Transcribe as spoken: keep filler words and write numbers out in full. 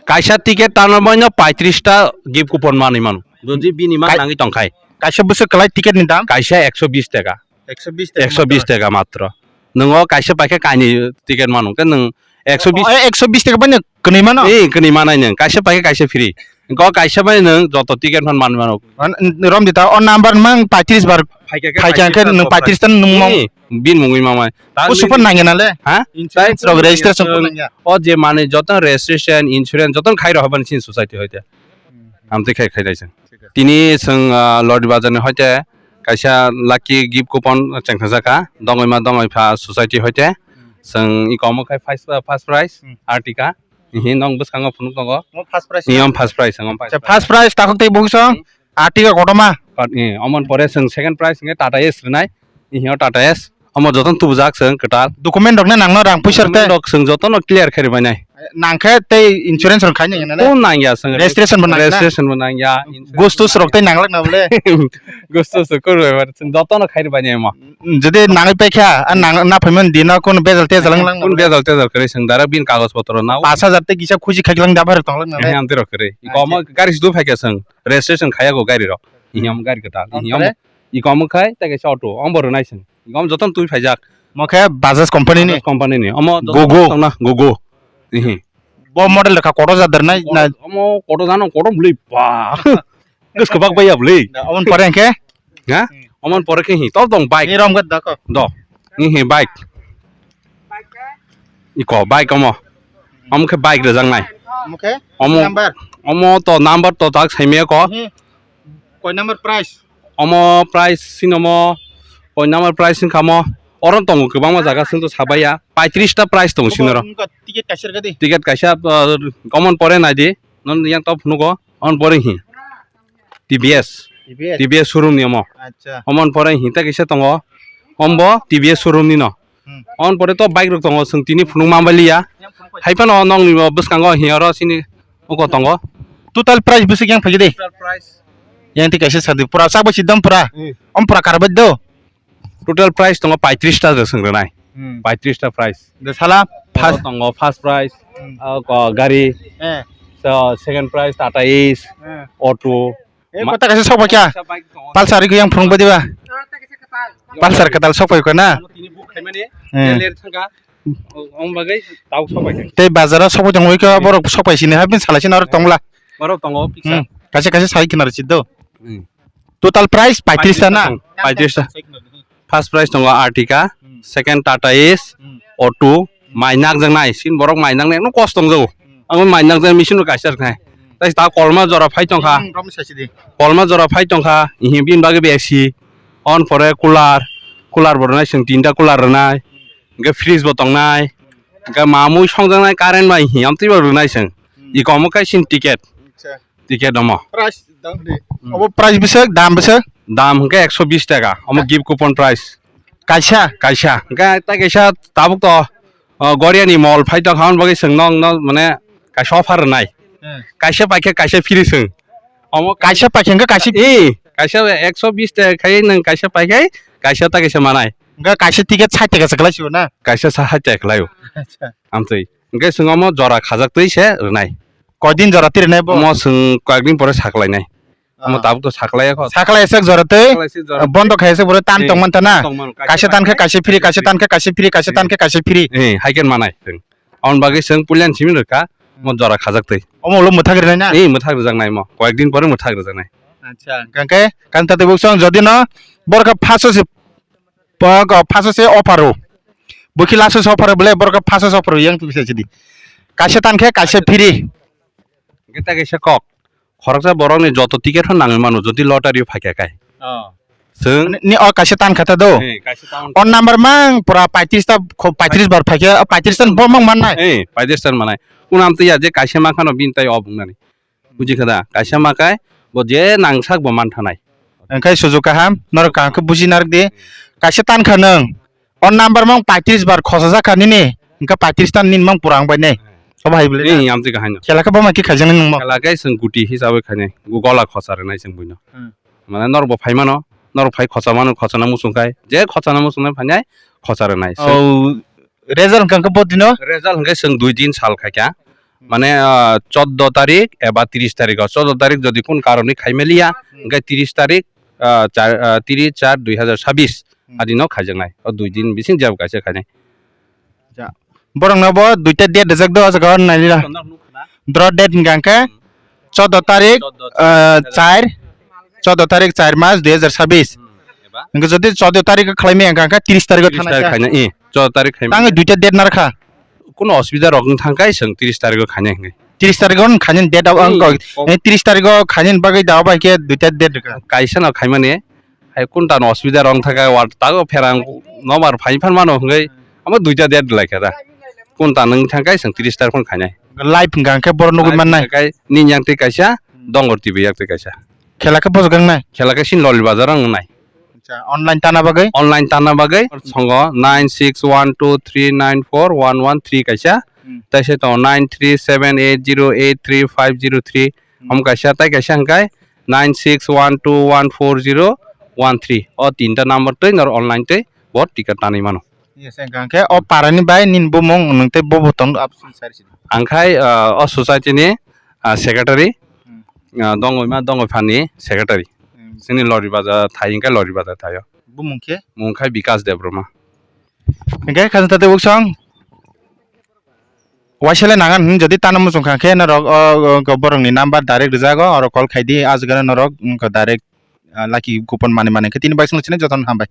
Kaisa ticket tanwi no paitris ta gift coupon manwi mano. Jodi bini man Kai- nangwi tongkhai. Kaisa bwswk kwlai ticket ni dam? Kaisa ekso bis taka. Ekso bis taka Ekso bis matro. Taka matro. Nwng o kaisa paikhe kainwi ticket mano. Khe nwng ekso bis O, e, ekso bis taka bai no kwnwi mano? Ee, kwnwi manai nwng. Kaisa paikhe kaisa free. Go kaisa bai nwng joto ticket phan manwi mano. Man, rom dita, o number mang paitris bar Phaikha khe phaikha khe paitris nwng ta paitris ta nwng mong. Ee, bin mungwi mamai. O super nangya nale? Ha? Insurance rok registration bo nangya. O je mane joto registration, insurance joto khai rok habani sin society hoite. Amtwi khai khai daisang. Tini seng, ah, Lodi Bazar ni hoite kaisa lucky gift coupon chengthajak kha. Dongoi ma dongoi pha society hoite. Seng iko omo khai first, first prize, Hmm. Artiga. Ihi nong bwskango phunuk tongo. Mo first prize. Niyom first prize, ang Acha, first prize takhuk tei bukhuk song. Hmm. Artiga kotorma. Kot-, eh, omon pore seng second prize nge Tata S rinai. Ihi o Tata S. Omo joton tubujak seng kwtal. Document rok na nangno rang puisa rok te? Document rok seng jotono clear khe ribainai. Nangkhe tei insurance rok khai nangya na le? Phone nangya seng. Registration bo nangya na? Registration bo nangya. Gustus rok tei nanglak na bole? Gustus rok kuroi bar seng jotono khai ribainai omo. Jodi nangwi paikha, a nang, na phaimani dino kun bejal tejal wng lang Kun bole? Bejal tejal kwrwi seng dara bin kagoj potro nao. Pash hajar tei kisa khuji khai lang da bai rok tong lang na le? Ehe, amtwi rok kwrwi. Iko omo gari sidu phaikha seng. Registration khaya go gari rok. Ihi omo gari kwtal. Ihi omo. Iko omo khai tei kaisa auto. Omo bo rwnai seng. Gom jotono twi phaijak. Mo khe Bajaj company ni. Bajaj company ni. Omo Gogo. Tongna Gogo. Ihi. Bo model rwkha kotor jadar nai na. Omo kotor jano kotor bwlwi ba. Gos kwbak baiya bwlwi. Omon pore hwnkhe? Ha? Omon pore khe hi. Tor dong bike. Ni rom gad dako. Do. Ihi bike. Iko bike omo. Omo khe bike rwjaknai. Omo khe? Omo. Number? Omo to number to tak saimaya ko. Ihi. Koi number price? Omo price sinomo, koi number price wngkha mo. Oro tongo kwbangma jaga, chwng to sabaiya. Paitris ta price tongo sino ro. Wngkha ticket kaisa rwgadi. Ticket kaisa, uh, omon pore naidi. Non yang top phunugo, omon pore hi. T V S. T V S? T V S showroom ni omo. Acha. Omon pore hi ta kaisa tongo. Ombo T V S showroom ni no. Hmm. On pore to bike rok tongo, chwng tini phunuk ma baliya. Hai phano nokni bo bwskango hi oro sini uko tongo. Total price bwswk yang phaikhe de? Total price. Yang ti kaisa sadi pura chak bai sidam pura. Hmm. Om pura kar bai do. Total price tongo paitris ta de swngrwnai. Hmm. Paitris ta price. De sala first tongo first price. Hmm. Ah, ko gari. Eh. So second price Tata Ace, eh, Auto. Eh, Ma- kota kaisa sok bai kya? Kaisa bike tongo. Pulsar iko yang phunuk bai diba? Pulsar kwtal sok bai kya na? Tini book khaimani, eh, ler thangka. Ong bagwi tau sok bai kha. Tei bazaro sok bai tongo iko borok sok bai sini habin salai sini norok tongla. Borok tongo pizza. Hmm. Kaisa kaisa sai kina rwchit do. Hmm. Total price paitris ta na? Paitris ta. First prize tongo Artiga, hmm, second Tata Ace, hmm, Auto, hmm, mai nak jang nai, sin borok mai nak nai, no kosto wng jago. Hmm. Ang mai nak jang machine no kaisa rwknai. Hmm. Tai ta kolma jora phai tongkha. Hmm, rom sai sidi. Kolma jora phai tongkha, ihi bin bagwi besi. On pore cooler, cooler bo rwnai, chwng tinta cooler rwnai. Hwnkhe fridge bo tongnai. Hwnkhe mamui songjaknai current bai hi, amtwi bo rwnai chwng. Hmm. Iko omo khe sin ticket. Acha. Ticket omo. Price dam de. Hmm. Obo price bwswk, dam bwswk? Dam hwnkhe ekso bis taka. Omo gift coupon price. Kaisa? Kaisa. Hwnkhe tai kaisa tabuk to, o, Goriani mall phai tongkha, hwn bagwi chwng nokno mane kaisa offer rwnai. Hmm. Kaisa paikhe kaisa free chwng. Omo kaisa paikhe hwnkhe kaisa? Ee, kaisa ekso bis taka khai nwng kaisa paikhe kaisa ta kaisa manai. Hwnkhe kaisa ticket sait taka se kwlai sio na? Kaisa sa sait taka kwlaio. Acha. Amtwi. Hwnkhe chwng omo jora khajak twi se rwnai. Koidin jora twi rwnai bo? Omo chwng koyekdin pore saklainai. Omo, ah, tabuk to saklaiya kho. Saklaiya se jora twi, saklaiya se jora twi. Bondo khaiya se pore tan, eh, tong mantha na? Tong mano. Kaisa tan khe kaisa free, kaisa tan khe kaisa free, kaisa tan khe kaisa free. Eh, hai khe manai chwng. Aboni bagwi chwng puila ni simi rwkha, omo, hmm, jora khajak twi. Omo ulo mwthak rwnai na? Eh, mwthak rwjaknai omo. Koyekdin pore mwthak rwjaknai. Acha, hwnkhe kanta twi buk song jodi no borok khe first o se Pok, o, first o se offer o. Bwkhe last o se offer o bole, borok first o se offer o yang twi se chidi. Kaisa tan khe kaisa free. Hwnkhe ta kaisa kok. Khoroksa borok ni joto ticket phan nangwi mano, jodi lottery o phaikha khai. Oh. Chwng. Ni, ni o kaisa tan kha ta do. Eh, kaisa tan. O number mang pura paitris ta, kho-, paitris bar phaikha, o paitris tan bo mang mannai. Eh, paitris tan manai. Kunam twi ya je kaisa ma khano bini tai o bungnani. Buji kha da? Kaisa ma kai bo je nangsak bo man thanai. Hwnkhe sujuk kaham, norok kaham khe buji narwk di. Kaisa tan kha nwng. O number mong paitris bar khosajak kha nini. Hwnkhe paitris tan nini mong pura wng bai ne. Obo hai bwle na? Ni amtwi kahai no. Khela khe bo ma khe khaijak nai nwng mo. Khela khe chwng guti hisabe khainai. Gu gola khosa rwnai chwng buino. Hmm. Mane norok bo phai mano. Norok phai khosa mano, khosana muchung khai. Je khosana muchung nai phainai, khosa rwnai. Oh, result hwnkhe bo dino? Result hwnkhe chwng dui din sal khaikha. Mane, ah, choddo tarik eba tris tarik o. Choddo tarik jodi kun karoni khaimaliya, Hmm. hingke tris tarik, ah, char, ah, tris char dui hazar sabis Hmm. adino khaijaknai. O dui din bising jab kaisa khainai. Ja. Borokno bo duita date rijak do, o jaga o nailila. Draw date hingka hingke Hmm. choddo tarik, Choddo ah, tarik. char, choddo tarik char mas dui hazar sabis. Hmm. Eba? Hingke jodi choddo tarik o khlaimaya hingka hingke tris tarik o tris tarik thanai kha. Khainai, eh, choddo tarik khaimai. Tangwi duita date narkha. Kuno osubida rok wng thangkai chwng tris tarik o khainai hwnwi. Tris tarik o khainai date o Hmm. ang kok. Eh, tris tarik o khainai bagwi da bai khe duita date rwkha. Kaisa no khaimani. Hai kun tano osubida rok wng thangkai, wa tago pherang nobar phai phan mano hwnwi. Amo duita date lai kha da. Kun tano wng thangkai chwng tris tarik o khainai. Live hwnkha khe borok nugwi mannai. Kai ni yang twi kaisa, Hmm. Dongor T V yak twi kaisa. Khela khe bosok wngnai? Khela khe sin Loli Bazar ang wngnai. Acha, online tana bagwi? Online tana bagwi songo nine six one two three nine four one one three kaisa. Hmm. Tai se tongo nine three seven eight zero eight three five zero three. Hmm. Omo kaisa, tai kaisa hwnkhe nine six one two one four zero one three. O tinta number twi nor online twi bo ticket tanwi mano. Yes, hwnkha khe o parani bai nini bumung nwng tei bobo tong absini sari sini. Ang khai, ah, o society ni, ah, secretary, Hmm. ah, Dongoi ma Dongoi phani secretary. Hmm. Sini Lori Bazar thai hwnkhe Lori Bazar thaio. Bumung khe? Mung khai Bikas Debbarma. Hwnkhe khajang tate uksong. Waisele nangan hin jodi tana muchung kha khe norok o, o, o borokni number direct rijago, oro call khaidi, ajagano norok, mm, direct, ah, lucky coupon mani mani khe tini bai songno sini jotono hambai.